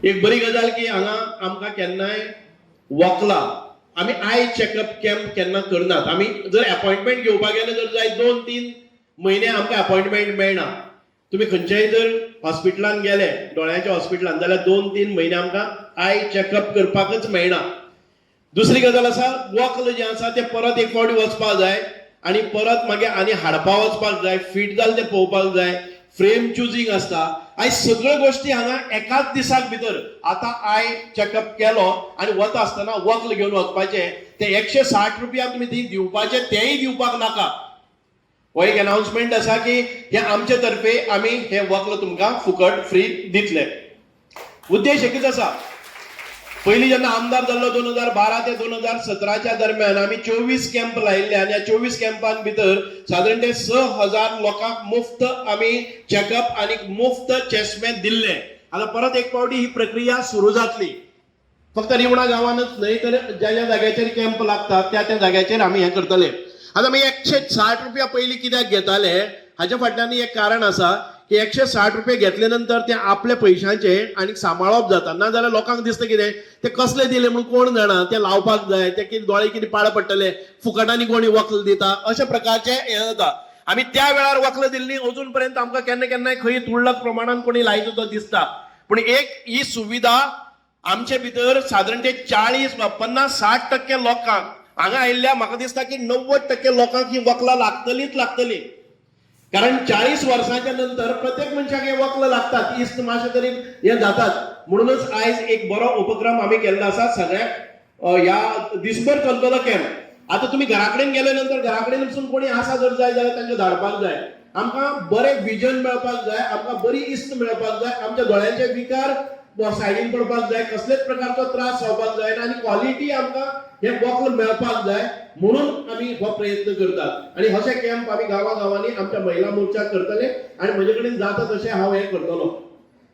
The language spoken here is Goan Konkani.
एक बरी गजाल की हांगा आमकां केन्नाय वकला आमी I checkup कॅम्प केन्ना करनात. आमी जर अपॉयंटमेंट घेवपाक गेले जर जाय 2-3 म्हयने आमकां अपॉयंटमेंट मेळना. तुमी खंयच्याय जर हॉस्पिटलान गेले, दोळ्यांच्या हॉस्पिटलान, जाल्यार 2-3 म्हयने आमकां I checkup करपाकच मेळना. दुसरी गजाल आसा, वक्ल जें आसा तें परत एक फावटी वचपाक जाय आनी परत मागीर आनी हाडपा वचपाक जाय, फीट जालें तें पळोवपाक जाय, फ्रेम चुजींग आसता. आयज सगळ्यो गोश्टी हांगा एकाच दिसाक भितर. आतां I checkup केलो आनी वता आसतना वक्ल घेवन वचपाचें. ते 160 रुपया तुमी ती दिवपाचे, तेंय दिवपाक नाका. हो एक अनाउन्समेंट आसा की हे आमचे तर्फे आमी हें वक्ल तुमकां फुकट, फ्री दितले. उद्देश एकूच आसा. पयलीं जेन्ना आमदार जाल्लो, 2012 ते 2017च्या दरम्यान आमी 24 कॅम्प लायिल्ले आनी ह्या 24 कॅम्पान भितर सादारण ते 6000 लोकांक मुफ्त आमी चॅकअप आनी मुफ्त चेस्मे दिल्ले. आतां परत एक फावटी ही प्रक्रिया सुरू जातली. फक्त रिवणा गांवानच न्हय, तर ज्या ज्या जाग्याचेर कॅम्प लागतात त्या त्या जाग्याचेर आमी हें करतले. आतां आमी 160 रुपया पयलीं कित्याक घेताले, हाच्या फाटल्यान एक कारण आसा की 160 रुपया घेतले नंतर ते आपल्या पयशांचे आनी सांबाळप जाता. ना जाल्यार लोकांक दिसता कितें, ते कसले दिले म्हणून कोण जाणा, ते लावपाक जाय, ते कितें दोळे कितें पाड पडटले, फुकटांनी कोणी वक्ल दिता, अशा प्रकारचे हें जाता. आमी त्या वेळार वक्ल दिल्ली अजून पर्यंत आमकां केन्ना केन्नाय खंय तुळक प्रमाणान कोणी लायता तो दिसता. पूण एक ही सुविधा आमचे भितर सादारण ते 40, 50, 60% लोकांक, हांगा आयिल्ल्या म्हाका दिसता की 90% लोकांक ही वक्लां लागतलीच लागतली. कारण 40 वर्सांच्या नंतर प्रत्येक मनशाक हे वक्ल लागतात, इस्त मातशें तरी हे जातात. म्हणूनच आयज एक बरो उपक्रम आमी केल्लो आसा. सगळ्याक ह्या दिसभर चलतलो कॅम्प. आतां तुमी घरा कडेन गेले नंतर घरा कडेन वचून कोणी आसा जर जाय जाल्यार तांकां धाडपाक जाय. आमकां बरें विजन मेळपाक जाय, आमकां बरी इस्त मेळपाक जाय, आमच्या दोळ्यांचे विकार सायडीन पडपाक जाय, कसलेच प्रकारचो त्रास जावपाक जायना आनी क्वॉलिटी आमकां हें वक्ल मेळपाक जाय म्हणून आमी हो प्रयत्न करतात. आनी अशे कॅम्प आमी गांवा गांवांनी आमच्या महिला मोर्चाक करतले आनी म्हजे कडेन जाता तशें हांव हें करतलो.